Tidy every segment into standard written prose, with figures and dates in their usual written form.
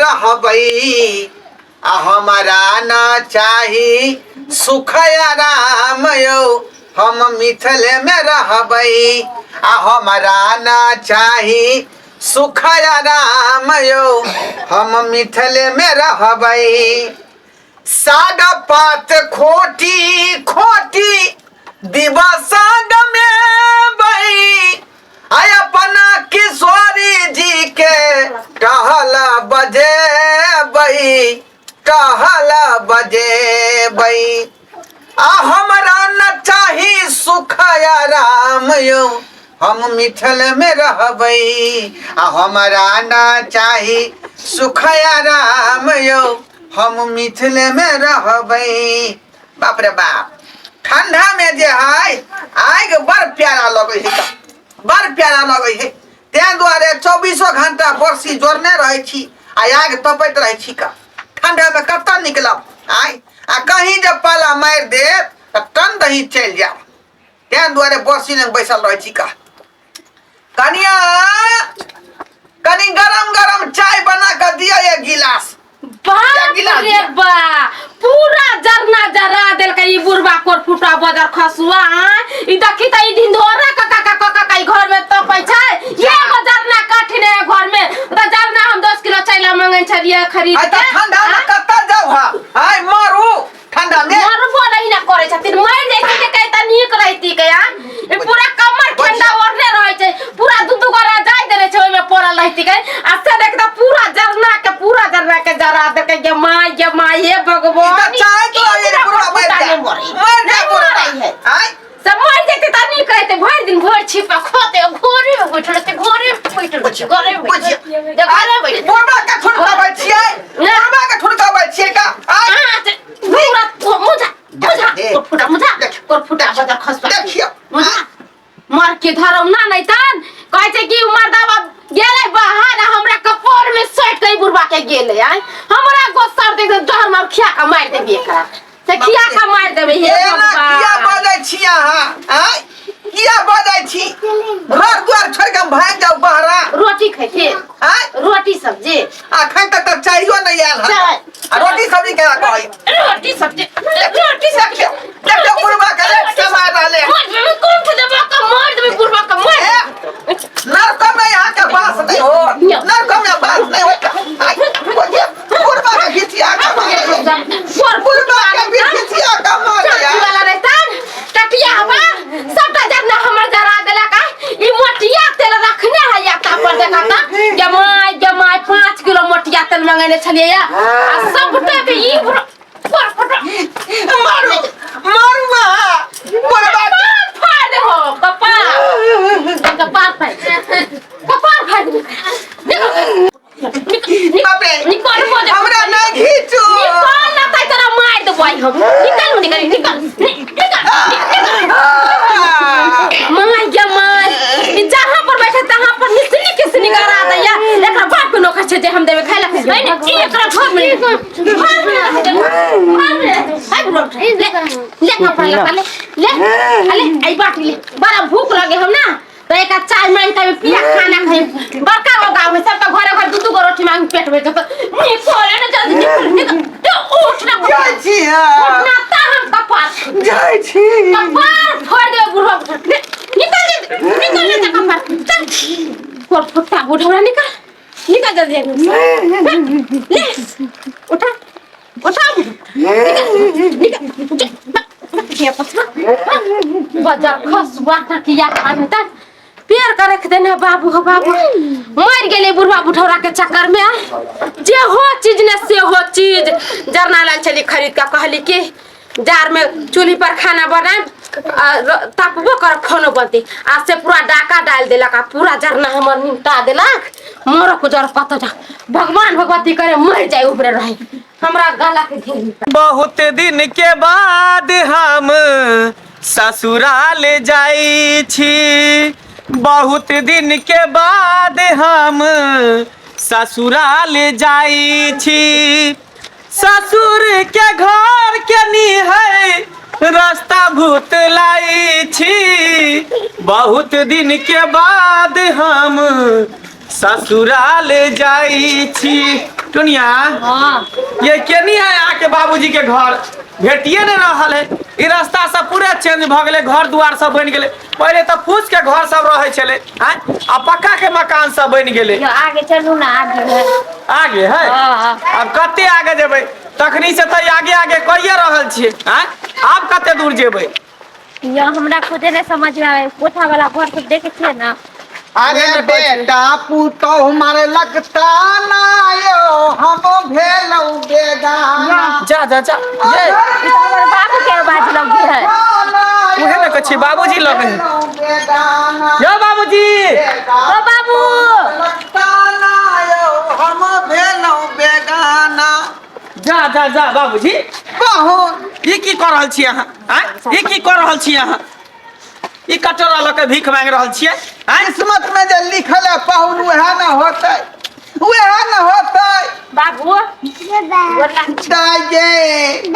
रहबै आ हमरा न चाही सुख आराम यौ हम मिथिले में रहबै आ हमरा न चाही सुख आराम यौ हम मिथिले में रहबै। साग पात खोटी खोटी दिवस गमेबै आय अपना किशोरी जी के टहल बजेबै टहल बजेबै आ हमरा न चाही सुख आराम यौ हम मिथिल में रहबै आ हमरा न चाही सुख आराम यौ हम मिथिले में रहबै। बाप रे बाप, ठंडा में जे है आगि बड़ प्यारा लगै है, बड़ प्यारा लगै है। ताहि दुआरे 24 घंटा बरसी जोड़ने रहै छी आ आगि तपैत रहै छी। का ठंडा में कतऽ निकलब आइ, आ कहीं जे पाला मारि देत तऽ टन दही चलि जायब। ताहि दुआरे बरसी लग बैसल रहै छी। का कनिया, कनि गरम गरम चाय बना कऽ दिअ एक गिलास। बाप गिलास रे दिअ। बा, पूरा जरना जरा देलकै ई बुढ़बा कोरफुटा बदर खसुआ। आँय, ई देखी त ई ढिंढोरा कका का कका का ई घर में तपै छै। ये एगो जरना काठी ने घर में त जरना हम 10 किलो चैला मंगै छलियै खरीद आइ के। तऽ ठंडा में आँय? कतऽ जाउ हा आइ मरू ठंडा में। मरबो नहीं ना करे छथिन, मर जाइ छै के त नीक रहती के। आ ई पूरा कमर ठंडा ओढ़ने रहै छै, पूरा दू दू गोरा जाय देने छै, ओहिमे पड़ल रहती के। आ से देख त पूरा जरना के जरा देलकै। गे माय, गे माय, हे भगवान। ई तऽ चाहैत ई रहै पूरा बुढ़वा मरि फुटा जाय। नहि मरै। मरि जाय नहि बुढ़वा। मरै है। आँय? सब मर जेतै त नीक रहतै। भरि दिन भरि छिपा खोते घरे में बैठल रहतै, घरे में बैठल रहतै, घरे में बैठल रहतै, घरे में बैठल। बुढ़वा के ठुनकाबै छियै, बुढ़वा के ठुनकाबै छियै का आँय? अहाँ से पूरा मुझा मुझा दे। कोरफुटा मुझा कोरफुटा बदर खसबा देखियौ। मुझा मर के धरम ना नहीं तन कहै छै कि मर्दाबा गेलै बाहर आ हमरा कपार में सटि के ई बुढ़बा के गेलै। आय हमरा गोस्सा देख जहर मार खिया के मारि देबी एकरा से, खिया के मारि देबै। हे एना किया भगवान, बजै छी अहाँ आँय? किया बजै छी? घर द्वार छोड़ि के हम भागि जाउ बहरा? रोटी खैते आँय? रोटी सब्जी। अखन तक तऽ चायो नहि आयल हन। चाय। आ रोटी सब्जी केना कहै? रोटी सब्जी, रोटी सब्जी। देखियौ देखियौ, बुढ़बा के रेट समा रहलै हन। मार देबै, कोन ठे देबै के मार देबै बुढ़बा के मार। ए, नरक में यहाँ के बास नहीं हो, नरक में बास नहीं हो। आय, बुझिए, बुढ़बा के घिचिया के मारे, बुढ़बा के भी घिचिया के मारे। चौकी वाला रहतन टटिया हवा सबटा जरना हमर जरा देलक। आ ई मोटिया तेल रखने है या ता पर देखा ता जमाय जमाय 5 किलो मोटिया तेल मंगेने छलियै या आ सबटा के ई पर फटा। मारू मारू अहाँ बुढ़बा के। कपार फाड़ दे हो, कपार कपार फाड़, कपार फाड़ दे। निकल निकल। बाप रे। निकल मो हमरा नहि घीचू। निकल ना ताई तोरा मार देबो आई हम। निकल निकल निकल निकल निकल। My गे my, ई जहाँ पर बैठे तहाँ पर निसनी किसनी करा दैया। एकरा बाप के नौकर छै जे हम देबै खाइ ला? नहीं नहीं, ई एकरा घर में, घर में रख दे, घर में रख दे। हाय बुढ़ा, ले ले कपड़ा लत्ता ले ले अले आई बाटी ले। बड़ा भूख लगे हम ना तो एक चाय मांग के पिया, खाना खाई। बड़का गो गाँव में सबका घरे घर दू दू गो रोटी मांग पेट भर जतो। निकल ना जल्दी, निकल निकल, तो उठ ना। जाइ छी अहाँ। उठ ना ता हम कपार जाइ छी। कपार फोड़ देबे बुढ़वा। निकल जल्दी, निकल ना ता कपार। चल कोर फुट्टा बुढ़वा, निकल निकल जल्दी। ले उठा उठा, निकल निकल। बजर खसुआ नकिया खान त पेड़ के रख देने। बाबू हो बाबू, मर गेलै बुढ़वा बुढ़ौरा के चक्कर में। जे हो चीज ने से हो चीज जरना लाल छली खरीद के, कहली कि जार में चूल्ही पर खाना बनाए तापबो कर, खानो बनते। आ से पूरा डाका डाल देलक आ पूरा जरना हमर निपटा देलक। मरो को जर कत जा, भगवान भगवती करे मर जाए ऊपरे रहे हमरा गला के घेर। बहुत दिन के बाद हम ससुराल जाई छी, बहुत दिन के बाद हम ससुराल जाई छी। ससुर के घर के है रास्ता भूत लाई छी, बहुत दिन के बाद हम ससुराल जाई छी। टुनिया हाँ ये केनी है अहाँके बाबूजी के घर भेटिए नहि रहल है ई रास्ता सब पूरा चेंज भऽ गेलै घर दुआर सब बनि गेलै पहिले तऽ फूस के घर सब रहै छलै आँय आ पक्का के मकान सब बनि गेलै यो आगे चलू ना आगे है आगे है हाँ। आब कते आगे जेबै तखनी से तऽ आगे आगे कहिए रहल छियै आँय आब कते दूर जेबै यो हमरा खुदे नहीं समझ में आवे कोठा वाला घर सब देखे छियै ना अरे बेटा पुतोह मारे लगता ना यो हम भेलौ बेगाना जा जा जा ये ई तो हमर बाबू के आवाज लगे है उहे ने कहै छी बाबूजी लगे है। बेगाना यो बाबूजी ओ बाबू लगता ना यो हम भेलौ बेगाना जा जा जा बाबूजी बहु ई की कऽ रहल छी अहाँ आँय ई की कऽ रहल छी अहाँ ई कटोरा लऽ के भीख मांगि रहल छियै आँय किस्मत में जे लिखल है पाहुन वएह न होतै वएह न होतै बाबू गोर लाग दाइ गे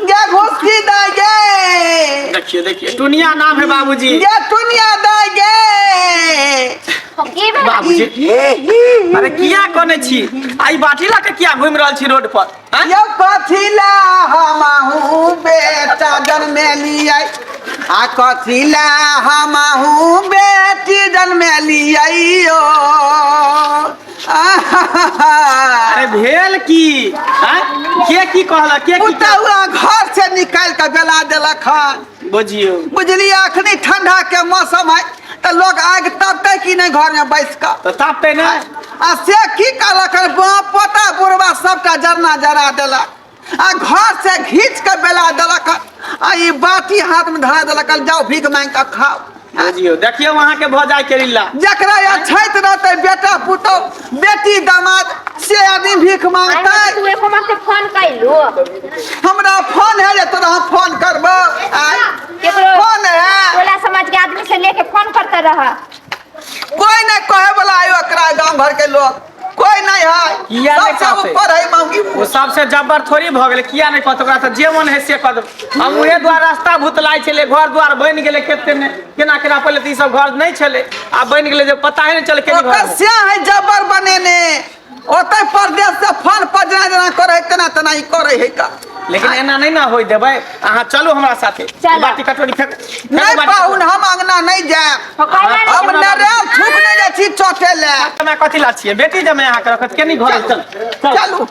गे घुसकी दाइ गे देखिए देखिए टुनिया नाम है बाबूजी गे टुनिया दाइ गे की भेल बाबूजी अरे किया कोने छी आई बाटी लऽ के किया घुमि रहल छी रोड पर आँय? यौ कथिला हमहू बेटा जन्मेलियै आ कथिला हमहू बेटी जन्मेलियै यौ अरे भेल की आँय? के की कहलक के की पुतहुआ घर से निकालि कऽ बेला देलक हन बुझियौ बुझलियै अखनी ठंडा के मौसम है तऽ लोग आगि तपतै कि नहि घर में बैस कऽ तऽ तापतै ने आ से की कहलक हन, बाप पोता बुढ़वा सबटा जरना जरा देलक आ घर से घींच के बेला देलक हन, आ ई बाटी हाथ में धरा देलक हन, जाओ भीख मांगि कऽ खाओ बुझियौ देखियौ अहाँके भऽ जाय के लीला जकरा अछैत रहतै बेटा पुतहु बेटी दामाद से आदमी भीख मांगतै तू एको मास से फोन कैलू हमरा फोन है जे तोरा हम फोन करबो आय केकरो फोन है टोला समाज के आदमी से लेके फोन करते रह कोई नहीं कहे वाला है ओकरा गांव घर के लोग कोई नहीं है किया नहीं सबसे कहते? ऊपर है मौगी ओ सबसे जब्बर थोड़ी भऽ गेलै किया नहि कहत ओकरा तऽ जे मन है से कऽ देब हम उहे द्वार रास्ता भुतलाइ छलै घर द्वार बनि गेलै कते ने केना केना पहिले तऽ ई सब घर नहि छलै आब बनि गेलै जे पता ही नहि चलै केना ओकर घर से है जबर बनेने ओतै परदेश से फोन पर जेना जेना करे है तेना तेना ई करे है का लेकिन एना नहि ने होय देबै अहाँ चलू हमरा साथे चलो। बाटी कटोरी फेंक फेंकू नहीं बाटी पाहुन हम अंगना नहीं जायब हम हमरा नरेल थूक नहीं जाइ छी चोटे ले जमाय कथी ला छियै बेटी जमाय अहाँके रखत केनी घर चल चल चलू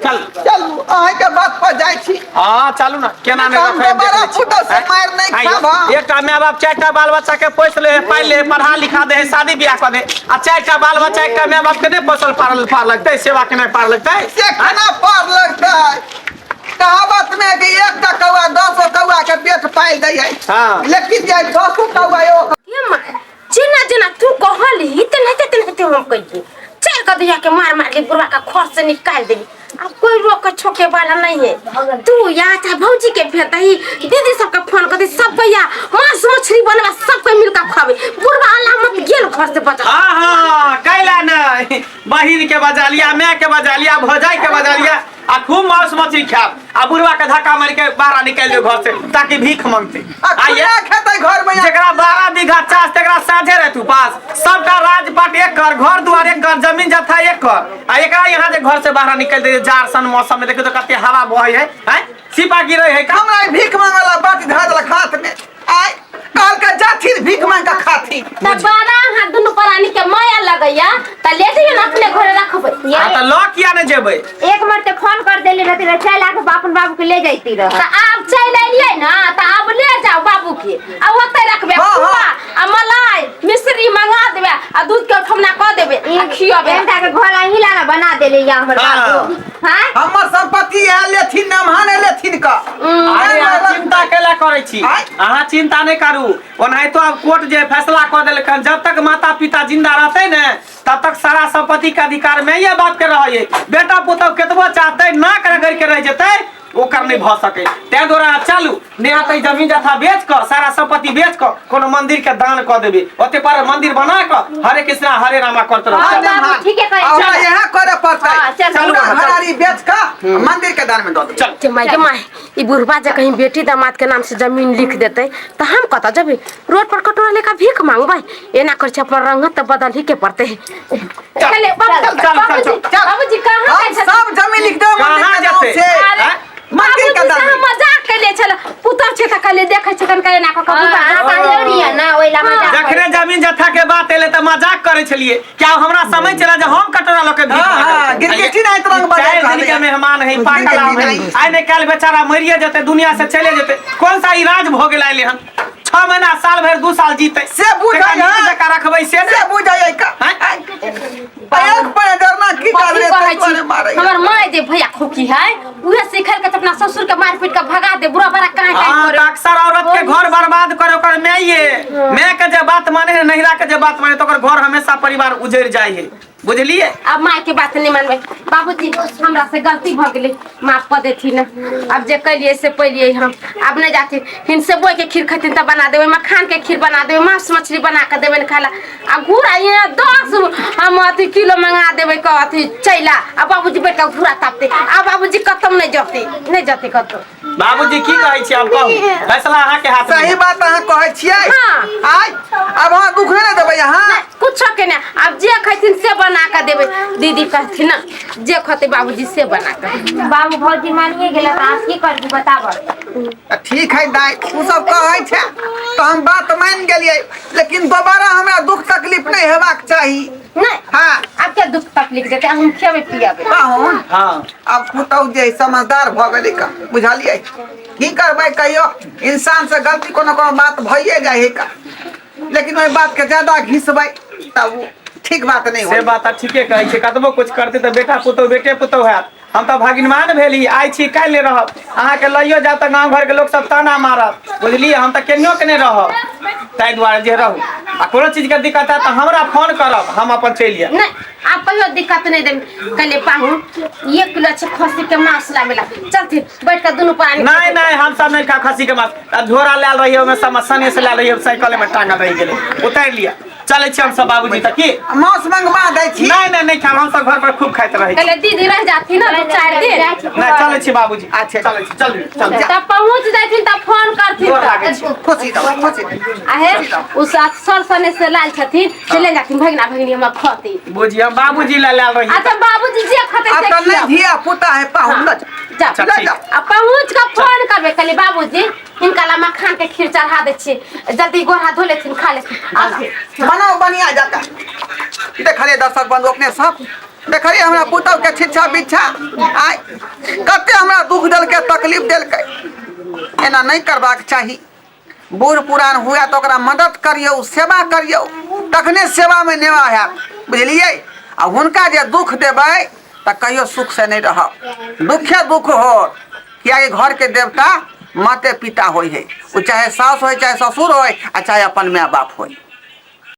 चल चलू अहाँके बात पर जाइ छी हाँ चलू ना केना नहि हम रखै दोबारा फुटो से मारि नहि खायब हम। एकटा माय बाप चारिटा बाल बच्चा के पोसि ले है पालि ले है पढ़ा लिखा दे है शादी बियाह कऽ दे आ चारिटा बाल बच्चा एकटा माय बाप के नहि पोसल पारल पार लगतै सेवा के नहि पार लगतै से केना पार लगतै कहावत में कि एकटा कौआ 10 कौआ के पेट पालि दै है हाँ। लेकिन जे 10 कौआ एगो ये माँ जेना जेना तू कहली तेनाहिते तेनाहिते हम कहिए चल कऽ दैया के मार मार के बुढ़वा का खर से निकाल देली अब कोई रोक के छोके वाला नहीं है तू या चाहे भौजी के भेज दही दीदी सबके फोन कर दी सब भैया मांस मछली बनवा सबके मिलकर खावे बुढ़वा अल्लाह मत गेल घर से बचा हाँ हाँ कैला नहीं बहिन के बजा लिया माय के बजा लिया भौजाई के बजा लिया आ खूब मांस मछली खायब आ बुढ़वा के धक्का मार के बाहर निकाल दो घर से ताकि भीख मांगते आ आइए खुला खेतै घर में जकरा 12 बीघा चास तकरा साझे रहतू पास सबटा राजपाट एक कर घर दुआर एक कर जमीन जथा एक कर आ एकरा यहाँ जे घर से बाहर निकल दे जार सन मौसम में देखियो तो कते हवा बहे है हैं सिपा गिरे है का हमरा ई भीख मांगे वाला बात धरा देलक हाथ में आय कहलकै जाथिन भीख मांग के खाथिन त बारा अहाँ दुनू प्राणी के माया लगैया त ले जइयो ने अपने घरे रखबै आ त लऽ किया ने जेबै एक मरते फोन कर देली रहती रह चल आके अपन बाबू के ले जाती रह त आब चलि एलियै ने त आब ले जाओ बाबू के आ ओतै रखबै हाँ, खोआ हाँ। आ मलाई मिश्री मंगा देबै आ दूध के उठौना कऽ देबै आ खियबै एकटा के घर अहीं लाना बना देले या हमर हाँ। बाबू हां हमर संपत्ति है लेथिन नमहा ने लेथिन का अरे अहाँ चिंता कैला करै छी आँय? अहाँ चिंता नहि करू ओनाहितो आब कोर्ट जे फैसला कऽ देलक हन जब तक माता पिता जिंदा रहतै ने तब तक सारा संपत्ति के अधिकार माइए बाप के रहै बेटा पुतहु केतबो चाहतै नाक रगड़ के रहि जेतै ओकर नहि भऽ सकै ताहि दुआरे अहाँ चलू नेहा तऽ ई जमीन जथा बेच कऽ सारा संपत्ति बेच कऽ कोनो मंदिर के दान कऽ देबै ओते पर मंदिर बना कऽ हरे कृष्णा हरे रामा करत रहू हाँ, चलू। बाबू, ठीके कहै हमरा छी। इएह करे पड़तै हाँ, चल, चलू चलू, घरारी बेच कऽ मंदिर के दान में दऽ देबै चल के माय के माय ई बुढ़बा जे कहीं बेटी दामाद के नाम से जमीन लिख देते तो हम कतऽ जेबै रोड पर कटोरा लेकर भीख मांगबै एना कर छै अपन रंगत तऽ बदल ही के पड़ते चले चल, चल, बाबूजी चल, बाबूजी कहाँ बात एलै तऽ मजाक करै छलियै कि आब हमरा समय चला जे हम कटोरा लऽ के भीख हाँ, हाँ, मांगब। गिरगिटी नहीं तरंग बजाय चारि दिन रहलै। के मेहमान है पागल आम है गिरगिटी आइ ने काल्हि बेचारा मरिए जेतै दुनिया से चले जेतै कौन सा इलाज भऽ गेल आइले हन 6 महीना साल भरि 2 साल जीतै से बुझै तकरा नीक है। जकाँ रखबै से से ने बुझै का हैं? एक पर डरना की कथी करबे कहै तै छी दुआरे मारै हमर माय जे भैया खोकी है उहे सिखल के अपना ससुर के मार पीट के भगा दे बुरा बड़ा काहे काहे हाँ करे तऽ अक्सर औरत के घर बर्बाद करे ओकर माये माय के जे बात माने है नहिरा के जे बात माने तो ओकर घर हमेशा परिवार उजड़ जाइ है बुझलिए अब माय के बात नहीं मानबै बाबूजी हमरा से गलती भ गेलै माफ कऽ देथिन अब जे कैलियै से पैलियै हम अब नहीं जाती हिन से बोई के खीर खैथिन तऽ बना देबै मखान के खीर बना देबै मांस मछली बना के देबै खाला आ घूरा ये 10 हम अथी किलो मंगा देबै क अथी चैला आ बाबूजी बैठ के घूरा तापते आ बाबूजी कतौ नहीं जते नहीं जते कतौ बाबूजी की कहै छी आब कहू फैसला अहाँ के हाथ में सही बात अहाँ कहै छियै हाँ। आय आब अहाँ दुख नहि ने देबै अहाँ नहीं, कुछो के नहीं अब जे खैथिन से बना के देबै दीदी कहथिन ना जे खते बाबूजी से बना के बाबू भौजी मानिए गेला तऽ आब की करबू बताबऽ तऽ ठीक है दाइ तू सब कहै छै तऽ हम बात मानि गेलियै लेकिन दोबारा हमरा दुख तकलीफ नहि हेबाक चाही नहीं हाँ अब क्या दुख तकलीफ देते हम खेबै पियबै पाहुन हाँ आब पुतहु जे समझदार भऽ गेलै का बुझलियै की करबै कहियो इंसान से गलती कोनो कोनो बात भइए जाइ है का लेकिन ओहि बात के ज्यादा घिसबै तब ओ ठीक बात नहि से होइ बात तऽ ठीके कहै छै कतबो कुछ करतै तऽ बेटा पुतहु बेटे पुतहु हैत हम तऽ भगिनमान भेली आइ छी काल्हि नहि रहब अहाँके लइयो जायब तऽ गाँव घरके लोक सब ताना मारत बुझलियै हम तऽ केनियो के नहि रहब ताहि दुआरे जे रहू आ कोनो चीजके दिक्कत हैत तऽ हमरा फोन करब हम अपन चलि आयब नहीं आप कहियो दिक्कत नहीं देब कहले पाहु 1 किलो छै खस्सी के मांस लाबेला चलथिन बैठ के दुनू प्राणी नहीं नहीं हम सब नहीं खा खसी के मांस आ झोरा लायल रहियै ओहिमे सब सने से लायल रहियै साइकिले में टांगल रहि गेलै उतारि लिअ चलै छी हम सब बाबूजी तऽ की मांस मंगवा दै छी नहीं नहीं नहीं खाब हम सब घर पर खूब खाइत रहै छी कहले दीदी रह जाथिन ना दू चारि दिन नहीं चलै छी बाबूजी अच्छा। चलै छी चलू चलू तब पहुंच जाथिन तब फोन करथिन गोर लागै छी। खुशी रहू खुशी रहू। आहे उ साथ सर सने से लाल छथिन से ले जाथिन भगना भगनी हमर खती बुझिए हम बाबूजी ला लायल रहियै अच्छा बाबूजी जे खते आब से तऽ नहि खियाउ। धिया पुता है पाहुन लऽ जा अच्छा, लऽ ठीक। जाओ आ पहुँच के फोन करबै कहली बाबूजी हिनका ला मखान के खीर चढ़ा दै छियै जल्दी गोड़ हाथ धो लेथिन खा लेथिन आथिन बनाउ बढ़िया जकाँ देखलियै दर्शक बंधु अपने सब देखलियै हमरा पुतहु के छिच्छा बिच्छा आय कते हमरा दुख देलकै तकलीफ देलकै एना नहि करबाक चाही बूढ़ पुरान हुए तऽ ओकरा मदद करियौ सेवा करियौ तखने सेवामे नेवा हैत बुझलियै आ हुनका जे दुख देबै तऽ कहियो सुखसँ नहि रहब दुखे दुख होत कियाकि घरके देवता माते पिता होइ है ओ चाहे सास होइ चाहे ससुर होइ आ चाहे अपन माय बाप होइ।